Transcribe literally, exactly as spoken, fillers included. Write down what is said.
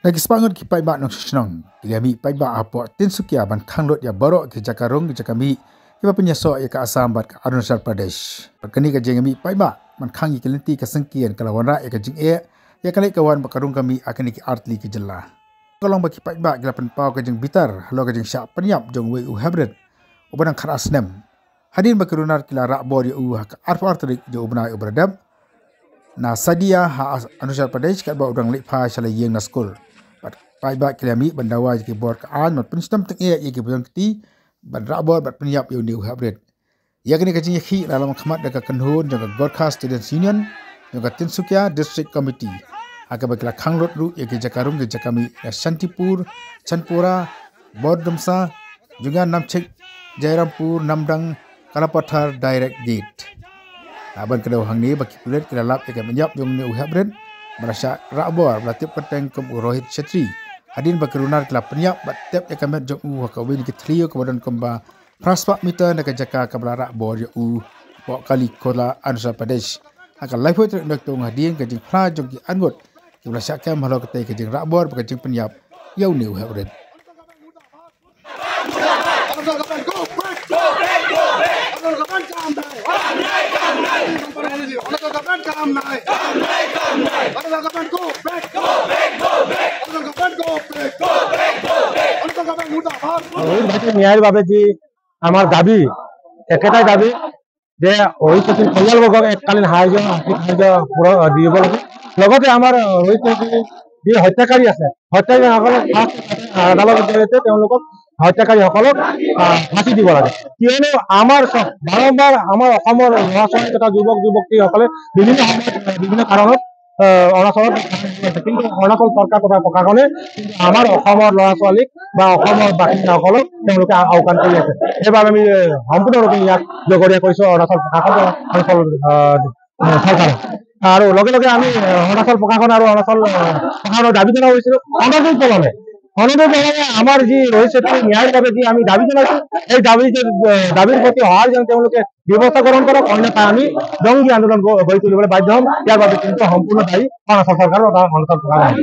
Na ki spah ngut ki paidbah nongshong shnong ki la mih paidbah hapoh Tinsukia ban khang lut ïa baroh ki jaka rung ki jaka mih kiba pynïasoh ïa ka Assam bad ka Arunachal Pradesh. Bad kane ka jingmih paidbah ban khang ïa ki lynti ka syngkien ka la wanrah ïa ka jingeh ïa ka leit ka wan bad ka rung ka mih ha kine ki artylli ki jylla. Ka long ba ki paidbah ki la pynpaw ka jingbitar halor ka jingshah pynïap jong uwei u heprit uba dang khatar snem. Hadien ba ki runar ki la rah bor ïa u ha ka arphew ar tarik jong u bnai uba la dep na Sadia ha Arunachal Pradesh katba u dang leit phai sha la ïing na skul. Bad paidbah ki la mih ban dawa ïa ki bor ka aiñ ban pynshitom tyngeh ïa kiba don kti ban rah bor bad pynïap ïa une u heprit. Ïa kane ka jingïakhih la long khmat da ka kynhun jong ka Gorkha Students Union jong ka Tinsukia District Committee ha kaba ki la khang lut ruh ïa ki jaka rung ki jaka mih na Shantipur, Chandpora, Bordumsa, Jungian Namchik, Jairampur, Namdang, Kalapathar Direct Gate. Ha ban kdew hangne ba ki pulit ki la lap ïa ka pynïap jong une u heprit ba la shah rah bor ba la tip kyrteng kum u Rohit Chetri. Hadien ba ki runar ki la pynïap bad tep ïa ka met jong u ha kawei na ki thliew kaba don kumba phra spah meter na ka jaka kaba la rah bor ïa u hapoh Kalikhola, Arunachal Pradesh. Ha ka laiphew tarik Naitung hadien ka jingphla jong ki arngut kiba la shah kem halor katei ka jingrah bor bad ka jingpynïap ïa une u heprit. ন্যায়ৰ বাবে যি আমাৰ দাবী, একেটাই দাবী যে অৰিজিৎ সিং পৰিয়ালবৰ্গক এককালীন সাহায্য, আৰ্থিক সাহায্য পূৰণ, আহ, দিব লাগে। লগতে আমাৰ অৰিজিৎ সিং যি হত্যাকাৰী আছে, হত্যাকাৰীসকলক ফাষ্ট আদালতৰ জৰিয়তে তেওঁলোকক হত্যাকাৰীসকলক, আহ, ফাঁচী দিব লাগে। কিয়নো আমাৰ চ-, বাৰম্বাৰ আমাৰ অসমৰ ল'ৰা ছোৱালী তথা যুৱক যুৱতীসকলে বিভিন্ন সময়ত, আহ, বিভিন্ন কাৰণত, আহ, অৰুণাচলত, কিন্তু অৰুণাচল চৰকাৰ তথা প্ৰশাসনে কিন্তু আমাৰ অসমৰ ল'ৰা ছোৱালীক বা অসমৰ বাসিন্দাসকলক তেওঁলোকে আ-, আওকাণ কৰি আছে। সেইবাবে আমি, এ, সম্পূৰ্ণৰূপে ইয়াক জগৰীয়া কৰিছোঁ অৰুণাচল প্ৰশাসন, অৰুণাচল, আহ, আহ, চৰকাৰক। আৰু লগে লগে আমি, আহ, অৰুণাচল প্ৰশাসন আৰু অৰুণাচল, আহ, প্ৰশাসনৰ দাবী জনোৱা হৈছিলোঁ অনন্ত পলমে, অনন্ত পলমে আমাৰ যি ৰহিত চেত্ৰীৰ ন্যায়ৰ বাবে যি আমি দাবী জনাইছোঁ, এই দাবী যে, আহ, দাবীৰ প্ৰতি সঁহাৰি যেন তেওঁলোকে ব্যৱস্থা গ্ৰহণ কৰক, অন্যথা আমি জংগী আন্দোলন গ-, গঢ়ি তুলিবলৈ বাধ্য হ'ম। ইয়াৰ বাবে কিন্তু সম্পূৰ্ণ দায়ী অৰুণাচল চৰকাৰ তথা অৰুণাচল প্ৰশাসন।